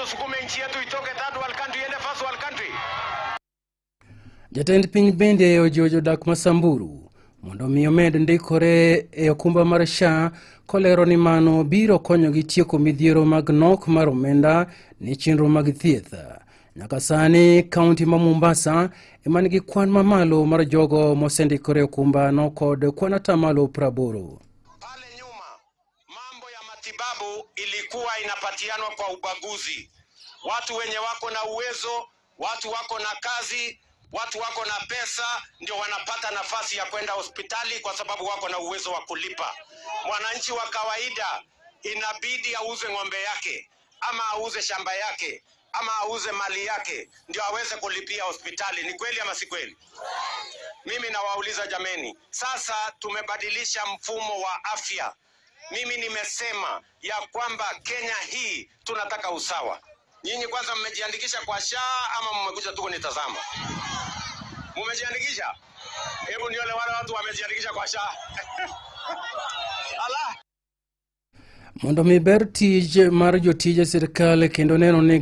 tusukume nchi yetu itoke third world country iende first world country? Jatend piny bende ojiwo jodak ma Samburu mondo mi omed ndikore e okumba mar SHA kolero ni mano biro konyogi tieko midhiero mag nok mar omenda ne chenro mag thieth. Nyaka sani kaunti ma Mombasa ema nigi kwan mamalo mar jogo mosendikore e okumba no kod kwan 80%. Pale nyuma mambo ya matibabu ilikuwa inapatianwa kwa ubaguzi. Watu wenye wako na uwezo, watu wako na kazi, watu wako na pesa ndio wanapata nafasi ya kwenda hospitali kwa sababu wako na uwezo wa kulipa. Mwananchi wa kawaida inabidi auze ng'ombe yake ama auze shamba yake ama auze mali yake ndio aweze kulipia hospitali. Ni kweli ama si kweli? Mimi nawauliza jameni, sasa tumebadilisha mfumo wa afya. Mimi nimesema ya kwamba Kenya hii tunataka usawa. Nyinyi kwanza mmejiandikisha kwa SHA ama mmekuja tu kunitazama? Mmejiandikisha? Hebu nione wale watu wamejiandikisha kwa SHA. Ala. Mondo mi ber tij mar jotije sirkal kendo neno ni